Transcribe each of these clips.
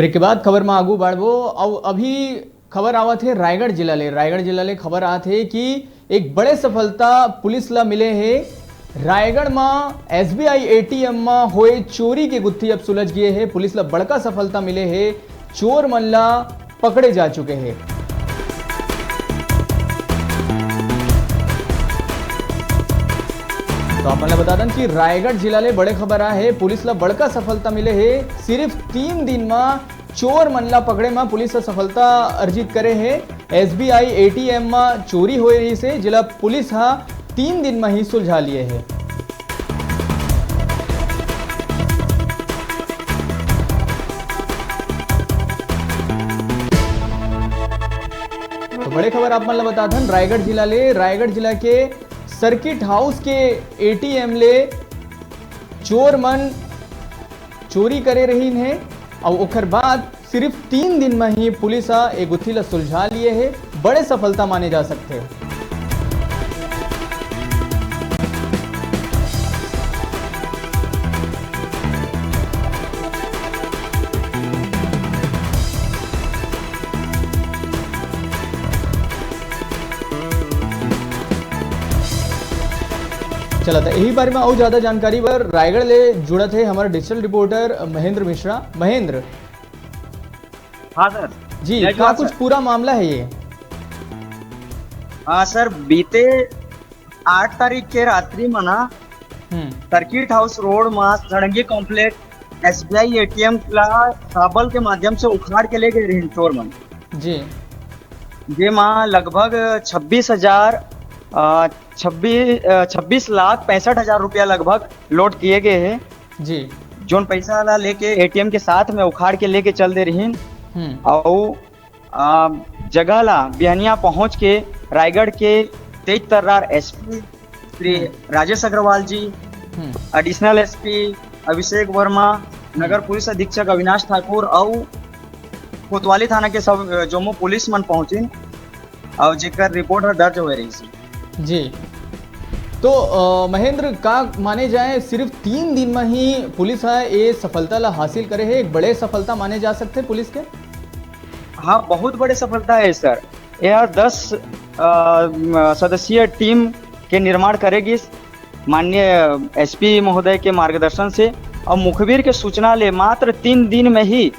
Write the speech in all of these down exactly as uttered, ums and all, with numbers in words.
Break के बाद खबर में आगू बढ़बो। अउ अभी खबर आवत हे रायगढ़ जिला ले। रायगढ़ जिला ले खबर आत हे कि एक बड़े सफलता पुलिस ला मिले हे। रायगढ़ म एसबीआई एटीएम म होए चोरी के गुत्थी अब सुलझ गे हे। पुलिस ला बड़का सफलता मिले हे, चोर मन ला पकड़े जा चुके हे। तो आप मन ला बता दन कि रायगढ़ जिला ले बड़े खबर आए हे, पुलिस ला बड़का सफलता मिले हे। सिर्फ तीन दिन म चोर मन ला पकड़े म पुलिस ह सफलता अर्जित करे हे। एसबीआई एटीएम म चोरी होए रहिस हे, जेला पुलिस ह तीन दिन म ही सुलझा लिए हे। तो बड़े खबर आप मन ला बता दन रायगढ़ जिला ले। रायगढ़ जिला के सर्किट हाउस के एटीएम ले चोर मन चोरी करे रहिन हे, अउ ओखर बाद सिर्फ तीन दिन म ही पुलिस ह ए गुत्थी ल सुलझा लिए हे। बड़े सफलता माने जा सकथे। चला, त यही बारे में अउ ज्यादा जानकारी बर रायगढ़ ले जुड़त हे हमर डिजिटल रिपोर्टर महेंद्र मिश्रा। महेंद्र। हाँ सर। जी, जय का जोहार कुछ सर। पूरा मामला है ये? हाँ सर, बीते आठ तारीख के रात्रि में ना हम्म। सर्किट हाउस रोड में सड़ंगी कॉम्प्लेक्स एसबीआई एटीएम ला साबल के माध्यम से उखाड़ के ले गए रहिन चोर मन। जी। जेमा लगभग छब्बीस हजार, अ, छब्बीस, अ, छब्बीस लाख पैंसठ हजार रुपया लगभग लोड किए गए हे। जी। जोन पैसा ला लेके एटीएम के साथ में उखाड़ के लेके चल दे रहिन। हम्म। अउ, अ, जगह ला बिहनिया पहुंच के रायगढ़ के तेज तर्रार एसपी श्री हम्म। राजेश अग्रवाल जी, हम्म। एडिशनल एसपी अभिषेक वर्मा, नगर हम्म। पुलिस अधीक्षक अविनाश ठाकुर अउ कोतवाली थाना के सब, अ, जोमो पुलिस मन पहुंचिन अउ जेकर रिपोर्ट ह दर्ज होए रहिस हे। जी। तो, अ, महेंद्र, का माने जाए, सिर्फ तीन दिन म ही पुलिस ह ए सफलता ला हासिल करे हे, एक बड़े सफलता माने जा सकथे पुलिस के? हाँ, बहुत बड़े सफलता हे सर। यह दस, अ, म-, सदस्यीय टीम के निर्माण करे गिस माननीय एसपी महोदय के मार्गदर्शन से। अउ मुखबिर के सूचना ले मात्र तीन दिन में ही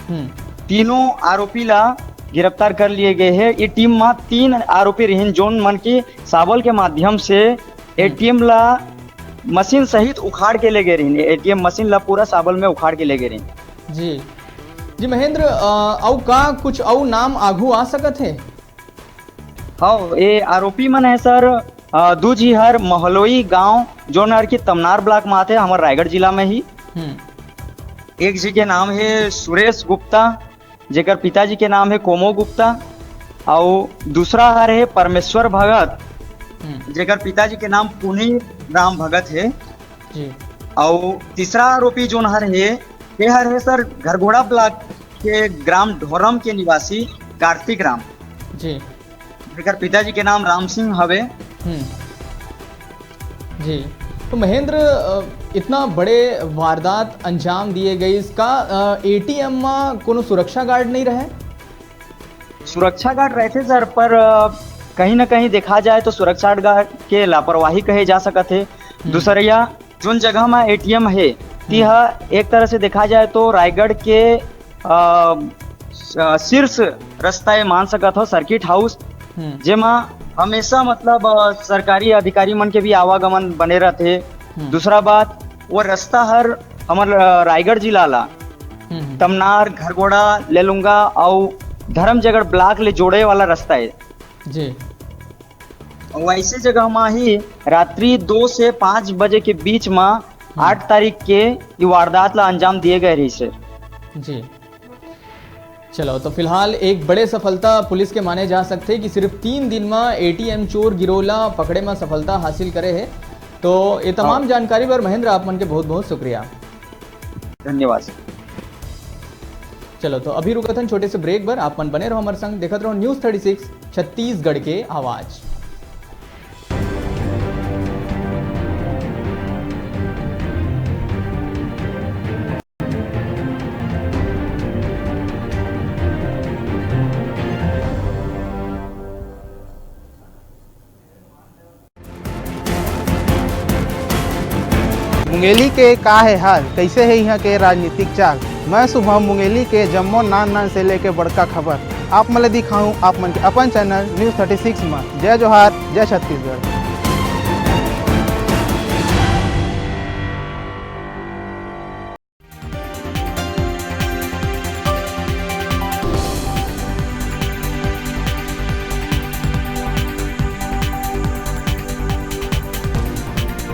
हम्म। तीनों आरोपी ला गिरफ्तार कर लिए गए हे। ये टीम म तीन आरोपी रहिन, जोन मन की साबल के माध्यम से हम्म। एटीएम ला मशीन सहित उखाड़ के ले गए रहिन। एटीएम मशीन ला पूरा साबल में उखाड़ के ले गए रहिन। जी, जी महेंद्र, अ, अउ का कुछ अउ नाम आघू आ सकत हे? हाँ, ये आरोपी मन हे सर, अ, दू झी हर महलोई गांव, जोन हर की तमनार ब्लॉक में आथे, हमर रायगढ़ जिला में ही। हम्म। एक जी के नाम हे सुरेश गुप्ता, जेकर पिताजी के नाम हे कोमो गुप्ता, अउ दूसरा हर हे परमेश्वर भगत, हम्म। जेकर पिताजी के नाम पुनी राम भगत हे। जी। अउ तीसरा आरोपी जोन हर हे, ये हर हे सर घरघोड़ा ब्लॉक के ग्राम ढोरम के निवासी कार्तिक राम। जी। जेकर पिताजी के नाम राम सिंह हवे। हम्म। जी। तो महेंद्र, अ, इतना बड़े वारदात अंजाम दिए गई, इसका, अ, एटीएम में कोनो सुरक्षा गार्ड नहीं रहे? सुरक्षा गार्ड रहथे सर, पर, अ, कहीं ना कहीं देखा जाए तो सुरक्षा गार्ड के लापरवाही कहे जा सकत हे। हम्म। दूसरइया, जोन जगह म एटीएम हे, ती हम्म। ह एक तरह से देखा जाए तो रायगढ़ के, अ, स-, शीर्ष रस्ता ये मान सकत हो, सर्किट हाउस, हम्म। जेमा हमेशा मतलब, अ, सरकारी अधिकारी मन के भी आवागमन बने रहथे। हम्म। दूसरा बात, वो रस्ता हर हमर, अ, रायगढ़ जिला ला हम्म, हम्म। तमनार, घरघोड़ा, लेलुंगा अउ धर्मजगढ़ ब्लॉक ले जोड़े वाला रस्ता हे। जी। अउ ऐसे जगह म ही रात्रि दो से पाँच बजे के बीच म हम्म। आठ तारीख के ये वारदात ला अंजाम दिए गए रहिस हे। जी। चलो, तो फिलहाल एक बड़े सफलता पुलिस के माने जा सकथे कि सिर्फ तीन दिन म एटीएम चोर गिरोह ला पकड़े म सफलता हासिल करे हे। तो ये तमाम हाँ। जानकारी बर महेंद्र, आप मन के बहुत बहुत शुक्रिया। धन्यवाद सर। चलो, तो अभी रुकत हन छोटे से ब्रेक बर। आप मन बने रहो हमर संग, देखत रहो न्यूज़ थर्टी सिक्स छत्तीसगढ़ के आवाज़। मुंगेली के का हे हाल, कइसे हे इहाँ के राजनीतिक चाल? मैं शुभम, मुंगेली के जम्मो नान नान से लेके बड़का खबर आप मन ल दिखाहूँ आप मन के अपन चैनल न्यूज़ थर्टी सिक्स म। जय जोहार, जय छत्तीसगढ़।